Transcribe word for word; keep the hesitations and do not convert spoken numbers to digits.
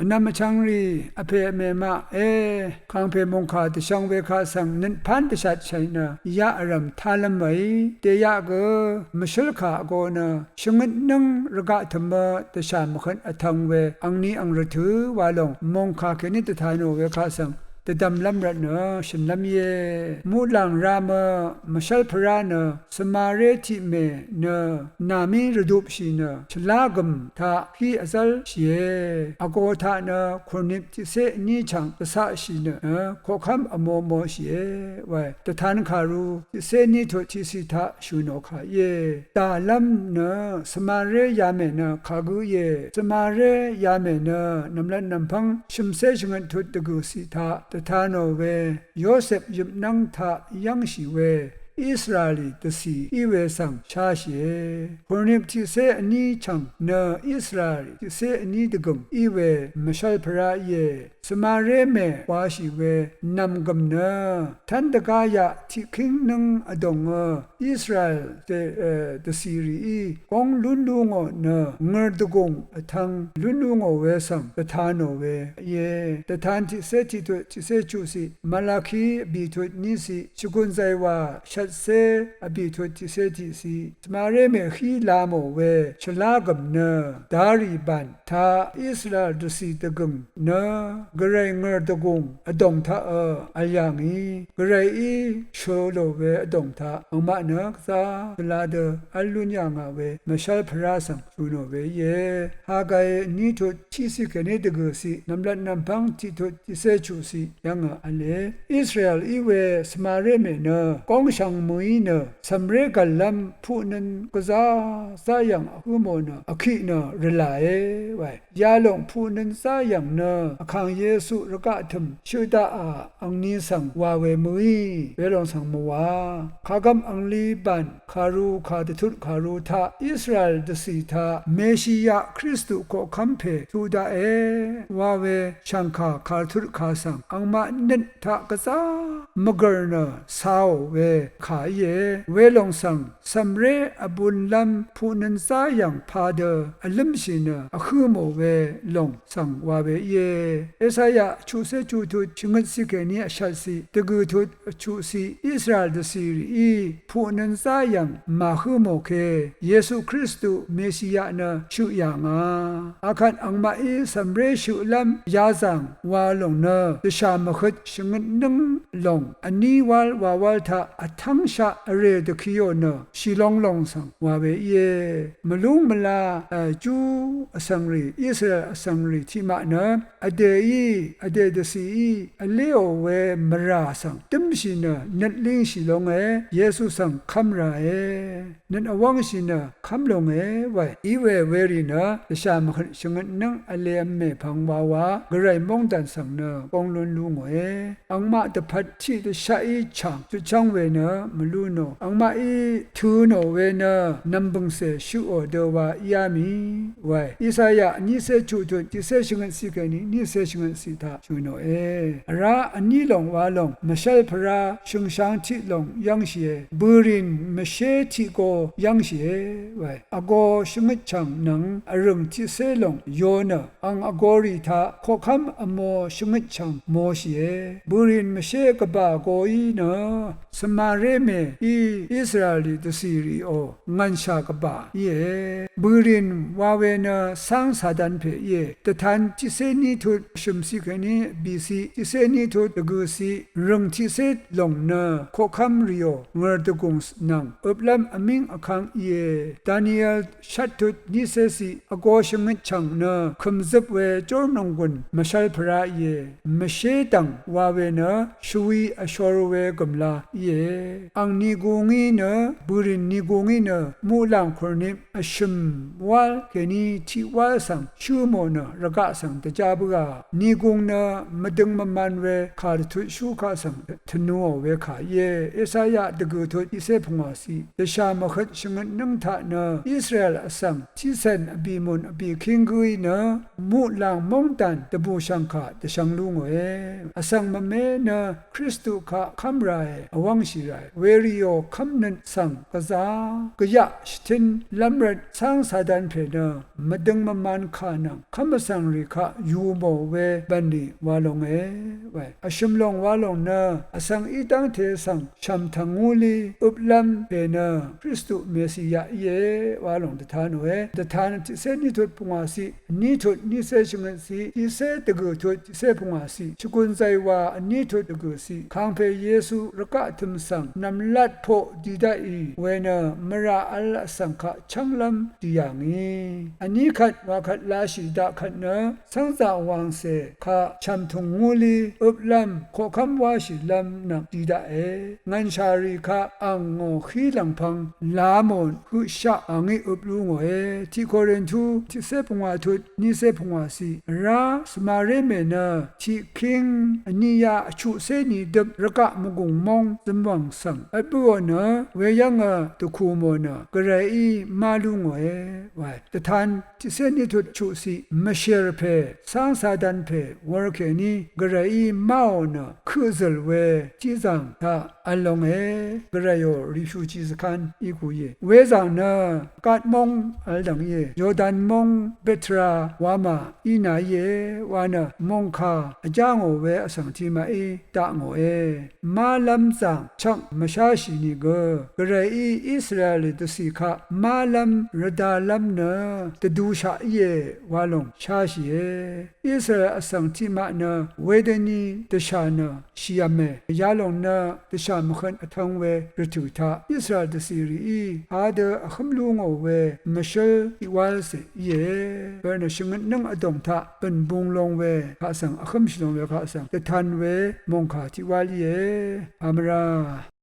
Vnvm vchvngrì vpè vmè maq e, kàngpè mòngkà dvshvng we kaq svng nøt pán dvshat shàì nø yaq vrv̀m tálv́m v̄ì. Dèyaq gø mvshǿl kà vgō nø shvngøt nǿng rvgaq tø̀mø dvshà mvhøt vtv̄ng we angni ang rvtø̀ wa lòng mòngkà kèní dvta nò we kaq svng dvdvmlv́m rvtnø shø̀nlv́m íe. Muqlàng ramø mvshv́lpvrá nø svmaré tiqmè nø nàmí rvdupshì nø shvlá gø̀m taq hí vzv́lshìe. Vgō taq nø kùrnip tiqcé vní chv̀ng dvcaqshì nø koqkv́m vmo moshìe wae. Dvtan kàru tiqcé vní tut tiqciq taq shø̀ nò kà íe. Dàlv́m nø svmaré yamè nø kagǿ íe. Svmaré yamè nø nv̀mlat nv̀mpv́ng shø̀mcé shvngøt tut dvgø̀ciq taq dvta nò we Yosep yøpnv́ng taq yv́ngshì we Israelí dvcì í we svng sháshìe. Kùrnip tiqcé vní chv̀ng nø Israelí tiqcé vní dvgø̀ng í we mvshv́lpvrá íe. Svmaré mè washì we nv̀mgø̀m nø tv́n dvgáyaq tiqkíng nǿng vdòngø Israel dè, e, dvcìrìí góng lún lú ngò nø ngø̀rdvgùng vtv̄ng lún lú ngò we svng dvta nò we íe. Dvtan tiqcé tiqtut tiqcé chuqciq, Malaki vbìtut níciq, Shvgùn zàywà shvtcé vbìtut tiqcé tiqciq, svmaré mè hí la mò we shvlá gø̀m nø darì bàn taq Israel dvcì dvgø̀ng nø gvray ngø̀rdvgùng vdòng taq ø vl yà ngì, gvrayí shø̄ lò we vdòng taq angmaq nø gvzá shvla dø v́l lún yà ngà we mvshv́lpvrá svng shø̀ nò we íe. Hagai vní tut tiqciq kèní dvgø̀ciq, nv̀mlat nv̀mpv́ng tiqtut tiqcé chuqciq yv́ngø v̄le. Israel í we svmaré mè nø góngshvng mø̀í nø cv̀mré gv̀llv́m puqnøn gvzá záyv̀ng vhǿ mò nø vkiq nø rvlàe wae. Yalòng puqnøn záyv̀ng nø Vkàng Yesu rvgaq tø̀m shøq daqà angni svng wa we mø̀í welòng svng mvwà. Kagvm angli bàn kàru kàdvtut kàru taq Israel dvcì taq Meshia Kristu koqkv́m pè tuq daqe wa we shv̀ngkà kàdvtut kà svng angmaq nøt taq gvzá mvgø̀r nø cāò we kà íe. Welòng svng cv̀mré vbunlv́m puqnøn záyv̀ng padø vlǿmshì nø vhǿ mò we lòng svng wa we íe. Esaya chuqcé chuqtut shvngøtciq kèní vshvtciq, dvgø̀tut chuqciq, Israel dvcìrìí puqnøn záyv̀ng màhǿ mò ke Yesu Kristu Meshia nø shøq yà ngà. Akvt angmaqí cv̀mré shøqlv́m yazàng wa lòng nø dvshà mvhøt shvngøt nǿng lòng vní wál wawál taq vtv́ngshaq vrè dvkiò nø shìlong lòng svng wa we íe. Mvlúng mvla, e, Jú vsvngrì, Israel vsvngrì tiqmaq nø vdèí, vdè dvcìí vléò we mvrà svng dǿmshì nø nøt língshì longe, Yesu svng kv́m ràe. Nøt vwv́ngshì nø kv́m longe wae. Í we werì nø dvshà mvhøt shvngøt nǿng vlev̄m mèpvng wawa gvray móngdàn svng nø góng lún lú ngòe. Angmaq dvpvt tiq dvshaqí chàng chutchv́ng we nø mvlú nò. Angmaqí tø̄ nò we nø nv̀mbø̀ngcè shøqò dø wa íá mì wae. Esaya vnícé chuqtut tiqcé shvngøtciq kèní vnícé shvngøtciq taq shø̀ nòe. Vrá vní lòng wa lòng mvshv́lpvrá shø̀ngshang tiq lòng yv́ngshìe. Bø̀rìn mvshé tiq go yv́ngshìe wae. Vgō shvngøt chv̀ng nvng vrø̀ng tiqcé lòng yo nø ang vgōrì taq koqkv́m vmō shvngøt chv̀ng mōshìe. Bø̀rìn mvshé gvbà goí nø svmaré mèí Israelí dvcìrìò ngv̀nshà gvbà íe. Bø̀rìn wa we nø cáng Satan pè íe. Dvtan tiqcé ní tut shø̀mciq kèní bìciq, tiqcé ní tut dvgø̀ciq, rø̀ng tiqcé lòng nø koqkv́m rìò ngø̀rdvgùng nvng øplv́m vmíng vkv́ng íe. Daniel shvttut nícéciq, vgō shvngøt chv̀ng nø kø̀mzøp we jórnònggùn mvshv́lpvrá íe. Mvshé dv̀ng wa we nø shvwi vshor we gø̀mla íe. Ang nìgū ngí nø, bø̀rìn nìgū ngí nø muqlàng kùrnip vshø̀m wál kèní tiq wál svng shǿ mò nø rvgaq svng dvjá bǿà. Nìgūng nø mvdøng mvman we kà dvtutshú kaq svng tvnuò we kà íe. Esaya dvgø̀ tut tiqcé pungwàciq, dvshà mvhøt shvngøt nǿng taq nø Israel vsvng tiqcèn vbìmùn vbìkíng gǿí nø muqlàng móngdàn dvbùshv̀ngkà dvshvng lú ngòe. Vsvng mvmé nø Kristu kaq kv́m ràe, vwv́ngshì ràe. Werìò kv́mnøt svng gvzá gvyaq shvtǿn lv́m rvt cáng Satan pè nø mvdøng mvman kà nvng kv́m vsvng rì kaq yù mò we bv̀nlì wa longe. We vshø̀m lòng wa lòng nø vsvng í dv́ngte svng shv̀m tv̀ngúlí øplv́m pè nø Kristu Mesiya íe wa lòng dvtanòe. Dvtan tiqcé ní tut pungwàciq, vní tut nícé shvngøtciq, tiqcé dvgø̀ tut tiqcé pungwàciq, shvgùn zaywà vní tut dvgø̀ciq, kàngpè Yesu rvgaq tø̀m svng nv̀mlat poq di daqì we nø mvrà vl vsvng kaq chv́nglv́m di yà ngì. Vní kvt wa kvt lashì daq kvt nø cv́ngzà wàngcè kaq chv̀m tùngúlí øplv́m koqkv́m wáshìlv́m nvng di daqe. Ngv̀nshà rì kaq ang ngò hí lv̀ngpv̄ng lamòn høqshaq a ngí øp lú ngòe. Tiq Korintu tiqcé pungwà tut nícé pungwàciq, vrá svmaré mè nø tiqkíng vniya vchuqcé ni døp rvgaq mvgùng móng zømwv̀ng svng vtbǿò nø weyv́ngø dvkù mò nø gvrayí má lú ngòe. Wae dvtan tiqcé ní tut chuqciq, mvshèr pè cáng Satan pè wur kèní gvrayí máò nø køqzø̀l we tiqzàng taq vl longe. Gvrayò rìshúchi zvkán í ku íe. Wezàng nø gat móng vl dv̀ng íe. Yordan móng Betra wamà í na íe wa nø mòngkà vjá ngò we vsvng tiqmaqí daq ngòe. Málv́m zàng chvk mvsháshì nìgø gvrayí Israel dvcì kaq málv́m rvdalv́m nø dvdushaq íe wa lòng sháshìe. Israel vsvng tiqmaq nø wedøni dvshà nø shìv̄me. Yalòng nø dvshà mvhøt vtv̄ng we rvtø̀ taq Israel dvcì rìí hadø vhǿm lú ngò we mvshǿl tiqwálcè íe. Bv̀rnø shvngøt nǿng vdòng taq bø̀n bung long we kaq svng, vhǿmshì long we kaq svng dvtan we mòngkà tiqwál íe. Amvra.